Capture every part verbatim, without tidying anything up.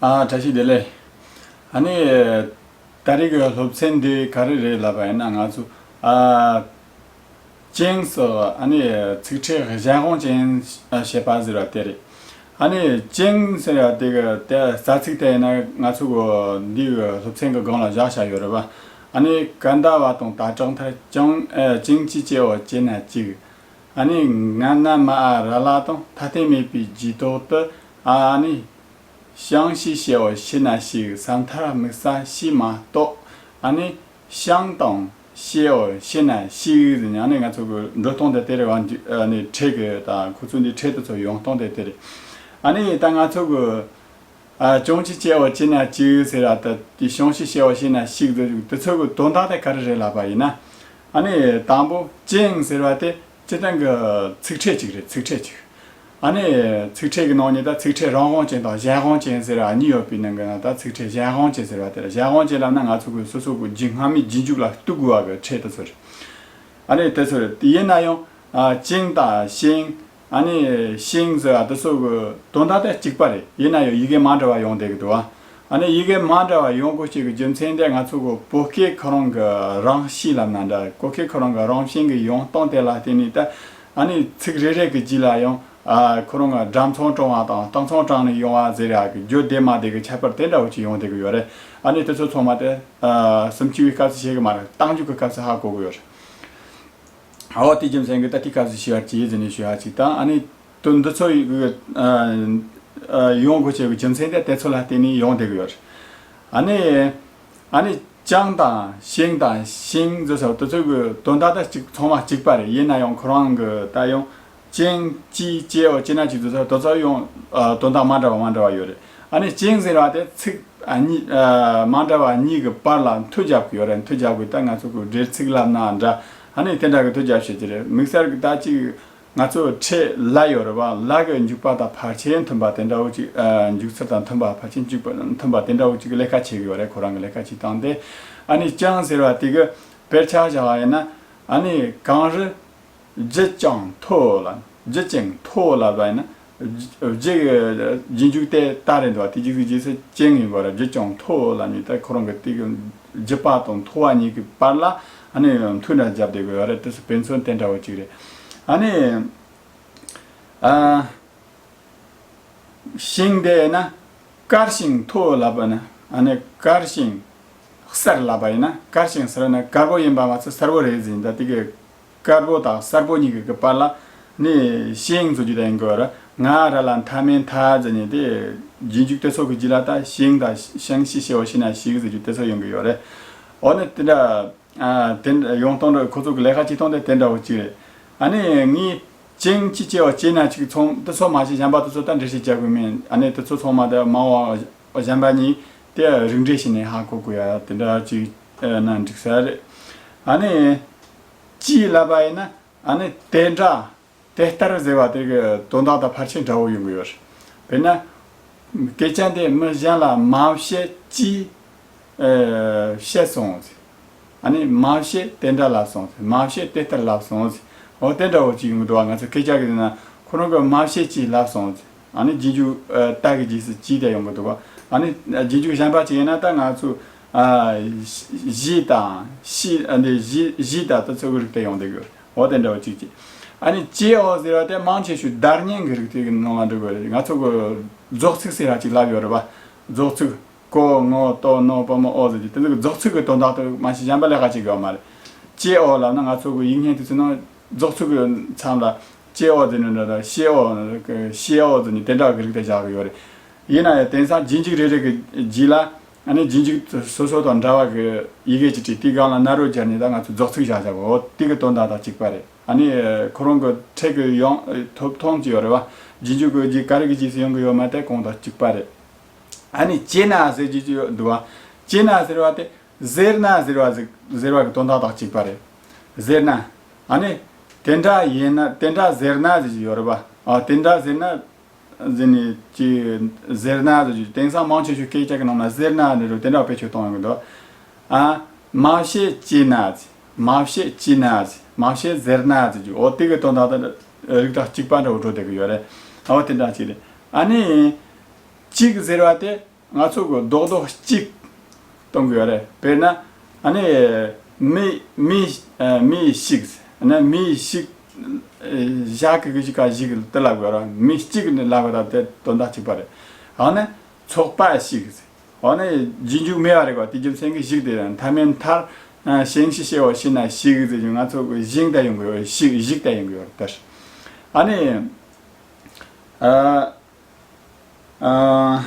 ཨ། བཀྲ་ཤིས་བདེ་ལེགས། ཨ་ནི། ད་རེས་ཀྱི་སློབ་ཚན་འདི་ག་རེ་རེད་ལབ་པ་ཡིན་ན། ང་ཚོ། ཨ། ཅིང་སོགས། ཨ་ནི། ཚིག་ཕྲད་གཞན་དབང་ཅན་བྱེད་པ་ཟེར་བ་དེ་རེད། ཨ་ནི། ཅིང་ཟེར་བ་དེ་གི་དེ་རྩ་ཚིག་དེ་ཡིན་ན། ང་ཚོ་གི་འདི་གི་སློབ་ཚན་གི་སྒང་ལ་བཞག་བཞག་ཡོད་རེད་པ། ཨ་ནི། ཀ་ན་ཌ་བ་དང་ད་དྲག་མཐར་ཅང་། ཨ། ཅིང་ཅི་སྐྱེ་བོ་ཅི་ན་ཅིག། ཨ་ནི། ང་ན་མ་ཨ་ར་ལ་དང་ཐ་དད་མེད་པའི་རྗེས་ཐོག་ཏུ། ཨ་ནི། ཤང་ཤི་ཤེའོ་ཤི་ན་ཤིག། ས་མཐར་དམིགས་ས་ཤི་མ་གཏོགས། ཨ་ནི། ཤང་དང་ཤེའོ་ཤི་ན་ཤིག་ཟེར་ནས། ཨ་ནི། ང་ཚོ་གི་འགྲོ་སྟངས་དེ་དེ་རེད་བ། ཨ་ནི། ཕྲད་གི་ད་ཁོ་ཚོ་འདི་ཕྲད་དེ་ཚོ་ཡོང་སྟངས་དེ་དེ་རེད། ཨ་ནི། ད་ང་ཚོ་གི། ཨ། ཅང་ཅི་སྐྱེ་བོ་ཅི་ན་ཅིག་ཟེར་བ་ད་དེ། ཤང་ཤི་ཤེའོ་ཤི་ན་ཤིག་ཟེར་དེ་ཚོ་གི་དོན་དག་དེ་ག་རེ་རེད་ལབ་པ་ཡིན་ན། ཨ་ནི། དང་པོ་ཅིང་ཟེར་བ་དེ་སྤྱིར་བཏང་གི་ཚིག་ཕྲད་ཅིག་རེད། ཚིག་ཕྲད་ཅིག། ཨ་ནི། ཚིག་ཕྲད་ཀྱི་ནང་ནས་ད་ཚིག་ཕྲད་རང་དབང་ཅན་དང་གཞན་དབང་ཅན་ཟེར་བ་གཉིས་ཡོད་པའི་ནང་གི་ནང་ད་ཚིག་ཕྲད་གཞན་དབང་ཅན་ཟེར་བ་དེ་རེད། གཞན་དབང་ཅན་ལབ་ན་ང་ཚོ་གི་སོ་སོ་གི་རྒྱུ་སྔ་མའི་རྗེས་འཇུག་ལ་གཏུག་དགོས་པ་གི་ཕྲད་དེ་ཚོ་རེད། ཨ་ནི། དེ་ཚོ་རེད། དེ་ཡིན་ན་ཡང་། ཨ། ཅིང་དང་ཤིང་། ཨ་ནི། ཤིང་ཟེར་བ་དེ་ཚོ་གི་དོན་དག་དེ་གཅིག་པ་རེད། ཡིན་ན་ཡང་ཡི་གེ་མ་འདྲ་བ་ཡོང་བསྡད་ཀྱི་འདུག་བ། ཨ་ནི། ཡི་གེ་མ་འདྲ་བ་ཡོང་དགོས་ཤེས་ཀྱི་རྒྱུ་མཚན་དེ་ང་ཚོ་གི་བོད་སྐད་ཁོ་རང་གི་རང་གཤིས་ལབ་ན་འདྲ། བོད་སྐད་ཁོ་རང་གི་རང་བཞིན་གྱི་ཡོང་སྟངས་དེ་ལ་བརྟེན་ནས་ད། ཨ་ནི། ཚིག་རེ་རེ་གི་རྗེས་ལ་ཡང་། ཨ། ཁོ་རང་གི་སྦྲ་མཚམས་དྲངས་པ་དང་སྟག་མཚམས་དྲངས་ནས་ཡོང་བ་ཟེར་ཡག་གི་རྒྱུ་བདེ་མ་བདེ་གི་ཁྱད་པར་དེ་འདྲ་བོ་ཅིག་ཡོང་བསྡད་ཀྱི་ཡོད་རེད། ཨ་ནི། དེ་ཚོ་ཚང་མ་དེ། ཨ། སུམ་ཅུ་པའི་སྐབས་སུ་བཤད་གི་མ་རེད། རྟགས་འཇུག་གི་སྐབས་སུ་ཧ་གོ་གི་ཡོད་རེད། འོ། དེའི་རྒྱུ་མཚན་གྱིས་ད་དེའི་སྐབས་སུ་ཞུ་བ་ཅིག་ཟེར་ནས་ཞུ་བ་ཅིག་དང་། ཨ་ནི། དོན་འདི་ཚོ་ཡི་གི། ཨ། ཨ། ཡོང་དགོས་ཆེ་བའི་རྒྱུ་མཚན་དེ་དེ་ཚོ་ལ་བརྟེན་ནས་ཡོང་བསྡད་ཀྱི་ཡོད་རེད། ཨ་ནི། ཨ་ནི། ཅང་དང་ཤིང་དང་ཤིང་ཟེར་ས་དེ་ཚོ་གི་དོན་དག་ད་གཅིག། ཚང་མ་གཅིག་པ་རེད། ཡིན་ན་ཡང་ཁོ་རང་གི་ད་ཡང་ཅིང་ཅི་སྐྱེ་བོ་ཅི་ན་ཅིག་ཟེར་ས་དེ་ཚོ་ཡང་། ཨ། དོན་དག་མ་འདྲ་བ་མ་འདྲ་བ་ཡོད་རེད། ཨ་ནི། ཅིང་ཟེར་བ་དེ་ཚིག། ཨ། གཉིས། ཨ། མ་འདྲ་བ་གཉིས་ཀྱི་བར་ལ་མཐུད་རྒྱབ་ཀྱི་ཡོད་རེད། མཐུད་རྒྱབ་ཀྱི་ད་ང་ཚོ་གི་འབྲེལ་ཚིག་ལབ་ན་འདྲ། ཨ་ནི། དེ་འདྲ་གི་མཐུད་རྒྱབ་བྱེད་ཀྱི་རེད། དམིགས་བསལ་གྱི་ད་ཅིག་ང་ཚོ་ཕྲད་ལ་ཡོད་རེད་བ། ལ་གི་འཇུག་པ་དང་ཕལ་ཆེར་མཐུན་པ་དེ་འདྲ་བོ་ཅིག། ཨ། འཇུག་ཚུལ་དང་མཐུན་པ། ཕལ་ཆེར་འཇུག་པ་མཐུན་པ་དེ་འདྲ་བོ་ཅིག་གི་ལས་ཀ་བྱེད་ཀྱི་ཡོད་རེད། ཁོ་རང་གི་ལས་ཀ་བྱེད་སྟངས་དེ། ཨ་ནི། ཅང་ཟེར་བ་དེ་གི་དཔེར་ཆ་བཞག་པ་ཡིན་ན། ཨ་ནི། གངས་རི་བརྗིད་ཅིང་མཐོ་ལ། བརྗིད་ཅིང་མཐོ་ལབ་པ་ཡིན་ན། བརྗིད་གི་རྗེས་འཇུག་དེ་ད་རེད་འདུག་བ། དེ་རྗེས་སུ་རྗེས་སུ་ཅིང་ཡིན་པ་རེད། བརྗིད་ཅིང་མཐོ་ལབ་ནས་ད་ཁོ་རང་གི་དེ་གི་རྒྱུད་པ་དང་མཐོ་བ་གཉིས་ཀྱི་བར་ལ། ཨ་ནི། མཐུད་ན་རྒྱབ་བསྡད་དགོས་པ་རེད། དེ་སུ་དཔེ་མཚོན་དེ་འདྲ་བོ་ཅིག་རེད། ཨ་ནི། ཨ། ཤིང་དེ་ཡིན་ན་དཀར་ཞིང་མཐོ་ལབ་པ་ན། ཨ་ནི། དཀར་ཞིང་གསལ་ལབ་པ་ཡིན་ན། དཀར་ཞིང་གསལ་ན་དཀར་པོ་ཡིན་པ་མ་ཚད་གསལ་པོ་རེད་ཟེར། ད་དེ་གི་དཀར་པོ་དང་གསལ་པོ་གཉིས་ཀྱི་གི་བར་ལ་ནི་ཤིང་ཟེར་རྒྱུ་དེ་ཡིན་དགོས་ར། ང་ར་ལ་མཐའ་མེད་མཐའ་ཟེར་ནས་དེ་རྗེས་འཇུག་དེ་ཚོ་གི་རྗེས་ལ་ད་ཤིང་དང་ཤང་ཤི་ཤེའོ་ཤི་ན་ཤིག་ཟེར་རྒྱུ་དེ་ཚོ་ཡོང་གི་ཡོད་རེད། འོ་ན་དེ་འདྲ། ཨ། དེ་འདྲ་ཡོང་སྟངས་འདྲ། ཁོ་ཚོ་གི་ལས་ཀ་བྱེད་སྟངས་དེ་དེ་འདྲ་བོ་ཅིག་རེད། ཨ་ནི་ངས་ཅིང་ཅི་སྐྱེ་བོ་ཅི་ན་ཅིག་ཚང་དེ་ཚོ་མ་བྱས་གཞན་པ་དེ་ཚོ་ད་འགྲེལ་བཤད་རྒྱག་དགོས་མིན། ཨ་ནི་དེ་ཚོ་ཚང་མ་དེ་མ་འོངས་པ་གཞན་པ་གཉིས་དེ་རིགས་འགྲེ་བྱས་ནས་ཧ་གོ་དགོས་ཡ་དེ་འདྲ་ཅིག་ན་འགྲིག་ས་རེད། ཨ་ནི་ཅི་ལབ་པ་ཡིན་ན། ཨ་ནི་དེ་འདྲ། དེ་ལྟར་ཟེར་བ་དེ་གི་དོན་དག་དང་ཕལ་ཆེར་འདྲ་བོ་ཡོང་གི་ཡོད་རེད། དཔེར་ན། སྐད་ཆ་འདི་མི་གཞན་ལ་མ་བཤད་ཅིག། ཨ། བཤད་སོང་ཟེར། ཨ་ནི་མ་བཤད་དེ་འདྲ་ལབ་སོང་ཟེར། མ་བཤད་དེ་ལྟར་ལབ་སོང་ཟེར། འོ་དེ་འདྲ་བོ་ཅིག་ཡོང་གི་འདུག་བ། ང་ཚོ་སྐད་ཆ་གི་ནང་ཁོ་རང་གི་མ་བཤད་ཅིག་ལབ་སོང་ཟེར། ཨ་ནི་རྗེས་འཇུག་ཨ། ད་གི་རྗེས་སུ་ཅི་དེ་ཡོང་གི་འདུག་བ། ཨ་ནི་རྗེས་འཇུག་གཞན་པ་ཅིག་ཡིན་ན་ད་ང་ཚོ། ཨ། ཞི་དང་ཤི། ཨ། འདི་ཞི་ཞི་དང་དེ་ཚོ་གི་རིགས་དེ་ཡོང་བསྡད་ཀྱི་ཡོད་རེད། འོ་དེ་འདྲ་བོ་ཅིག་ཅིག། ཨ་ནི་ཅེ་འོ་ཟེར་བ་དེ་མང་ཆེ་ཤོས་བརྡ་རྙིང་གི་རིགས་དེ་གི་ནང་ལ་འགྲོ་གི་ཡོད་རེད། ང་ཚོ་གི་རྫོགས་ཚིག་ཟེར་བ་ཅིག་ལབ་ཡོད་རེད་བ། རྫོགས་ཚིག། གོ་ངོ་ཏོ་ནོ་པ་མོ་འོ་ཟེར་གྱི་དེ་ཚོ་གི་རྫོགས་ཚིག་གི་དོན་དག་དེ་མ་གཞི་གཞན་པ་ལས་ཀ་བྱེད་དགོས་པ་མ་རེད། ཅེ་འོ་ལབ་ན་ང་ཚོ་གི་ཡིག་སྙན་དེ་ཚོ་ནང་རྫོགས་ཚིག་གི་མཚམས་ལ་ཅེ་འོ་ཟེར་ནས་འདྲ་འདྲ། ཤེ་འོ། ཤེ་འོ་ཟེར་ནས་དེ་འདྲ་གི་རིགས་དེ་བཞག་གི་ཡོད་རེད། ཡིན་ན་ཡང་དེང་སང་རྗེས་འཇུག་རེ་རེ་གི་རྗེས་ལ། ཨ་ནི་རྗེས་འཇུག་སོ་སོ་དང་འདྲ་བ་གི་ཡི་གེ་ཅིག་བྲིས། དེའི་སྒང་ལ་ན་རོ་སྦྱར་ནས་ད་ང་ཚོས་རྫོགས་ཚིག་བཞག་བཞག་གོ། དེ་གི་དོན་དག་དང་གཅིག་པ་རེད། ཨ་ནི་ཁོ་རང་གི་ཕྲད་གི་ཡོང་ཐོབ་ཐང་ཅིག་ཡོད་རེད་བ། རྗེས་འཇུག་གི་རྗེས་ག་རེ་གི་རྗེས་སུ་ཡོང་གི་ཡོད་མེད་དེ་གོང་དང་གཅིག་པ་རེད། ཨ་ནི་ཅེ་ན་ཟེར་རྒྱུ་ཅིག་ཡོད་འདུག་བ། ཅེ་ན་ཟེར་བ་དེ་ཟེར་ན་ཟེར་བ་ཟེར་ཟེར་བ་གི་དོན་དག་དང་གཅིག་པ་རེད། ཟེར་ན། ཨ་ནི་དེ་འདྲ་ཡིན་ན། དེ་འདྲ་ཟེར་ན་ཟེར་རྒྱུ་ཡོད་རེད་བ། ཨ། དེ་འདྲ་ཟེར་ན། ཟེར་ནས་ཅིག་ཟེར་ན་ཟེར་རྒྱུ། དེང་སང་མང་ཆེ་ཤོས་སྐད་ཆ་གི་ནང་ན་ཟེར་ན་ནི་རུ་དེ་འདྲ་བེད་སྤྱོད་གཏོང་ཡོང་གི་འདུག། ཨ། མ་བཤད་ཅི་ན་ཟེར། མ་བཤད་ཅི་ན་ཟེར། མ་བཤད་ཟེར་ན་ཟེར་རྒྱུ། འོ་དེ་གི་དོན་དག་དེ་རིགས་དང་གཅིག་པ་འདྲ་བོ་འགྲོ་བསྡད་གི་ཡོད་རེད། འོ་དེ་འདྲ་ཅིག་རེད། ཨ་ནི་ཅིག་ཟེར་བ་དེ། ང་ཚོ་གི་རྡོག་རྡོག་གཅིག་གཏོང་གི་ཡོད་རེད། དཔེར་ན་ཨ་ནི་མི་མི་ཨ་མི་ཞིག་ཨ་ནི་མི་ཞིག་ཨ་ཞ་གི་གི་ཞིག་ག་ཞིག་དེ་ལབ་དགོས་ར། མི་གཅིག་ནི་ལབ་དགོས་ད། དེ་དོན་དག་གཅིག་པ་རེད། ཨ་ནི་ཚོགས་པ་ཞིག་ཨ་ནི་རྗེས་འཇུག་མེད་པ་རེད་གོ། དེ་རྒྱུ་མཚན་གྱི་ཞིག་དེ་རེད། མཐའ་མེད་མཐར་ཨ་ཞེང་ཞི་ཞེ་བོ་ཞི་ན་ཞིག་ཟེར་རྒྱུ། ང་ཚོ་གི་ཞེང་དེ་ཡོང་གི་ཡོད། ཞིག་ཞིག་དེ་ཡོང་གི་ཡོད་རེད། ཨ་ནི་ཨ། ཨ།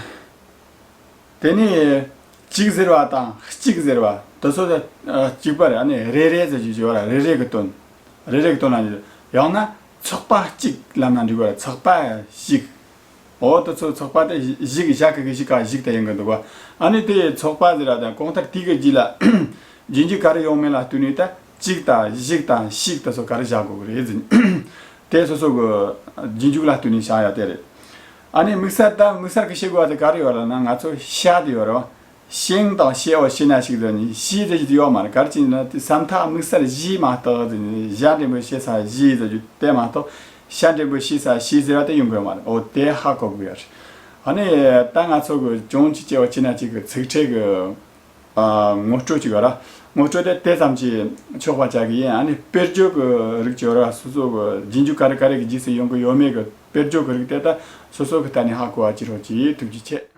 དེ་ནས་གཅིག་ཟེར་བ་དང་གཅིག་ཟེར་བ་དེ་ཚོ་དེ་ཨ་གཅིག་པ་རེད། ཨ་ནི་རེ་རེ་ཟེར་རྒྱུ་ཡོད་ར། རེ་རེ་གི་དོན། རེ་རེ་གི་དོན་ལ་ཡོད། ཡང་ན་ཚོགས་པ་གཅིག་ལབ་ན་འགྲིག་གི་རེད། ཚོགས་པ་ཞིག་འོ་དེ་ཚོ་ཚོགས་པ་དེ་ཞིག་ཞ་གི་གི་ཞིག་ག་ཞིག་དེ་ཡོང་གི་འདུག་ག། ཨ་ནི་དེ་ཚོགས་པ་ཟེར་བ་དང་གང་ལྟར་དེ་གི་རྗེས་ལ་རྗེས་འཇུག་ག་རེ་ཡོང་མིན་ལ་བསྟུན་ནས་ད་གཅིག་དང་ཞིག་དང་ཞིག་དེ་ཚོ་ག་རེ་བཞག་དགོས་ཀྱི་རེད་ཟེར། དེ་སོ་སོ་གི་རྗེས་འཇུག་ལ་བསྟུན་ནས་བཞག་ཡ་དེ་རེད། ཨ་ནི་དམིགས་བསལ་ད་དམིགས་བསལ་གི་བཤད་དགོས་པ་དེ་ག་རེ་ཡོད་ལབ་ན། ང་ཚོ་ཤ་དེ་ཡོད་རེད་བ། ཤིང་དང་ཤེ་བ་ཤི་ན་ཞིག་ཟེར་ནས་ཤི་ཟེར་རྒྱུ་དེ་ཡོད་མ་རེད། ག་རེ་བྱས་ན་དེ་ས་མཐའ་དམིགས་བསལ་བཞི་མ་གཏོགས་ཟེར་ནས། ཞ་འགྲེང་བུ་ཤེ་ས་བཞི་ཟེར་རྒྱུ་དེ་མ་གཏོགས། ཤ་འགྲེང་བུ་ཤི་ས་ཤི་ཟེར་བ་དེ་ཡོང་གི་ཡོད་མ་རེད། འོ་དེ་ཧ་གོ་དགོས་ཡ་རེད། ཨ་ནི་ད་ང་ཚོ་གི་ཅུང་ཅིག་སྐྱེ་བ་ཕྱི་ན་ཅིག་གི་ཚིག་ཕྲད་གི་ཨ་ངོ་སྤྲོད་ཅིག་ཡོད་ར། ངོ་སྤྲོད་དེ་དེ་ཙམ་གྱིས་ཆོག་པ་ཆགས་ཀྱི་ཡིན། ཨ་ནི་དཔེར་བརྗོད་ཀྱི་རིགས་ཅིག་ཡོད་ར། སོ་སོ་གི་རྗེས་འཇུག་ག་རེ་ག་རེ་གི་རྗེས་སུ་ཡོང་གི་ཡོད་མེད་ཀྱི་དཔེར་བརྗོད་ཀྱི་རིགས་དེ་ད་སོ་སོ་གི་ལྟ་ནས་ཧ་གོ་བ་ཅིག་རོགས་གྱིས། ཐུགས་རྗེ་ཆེ།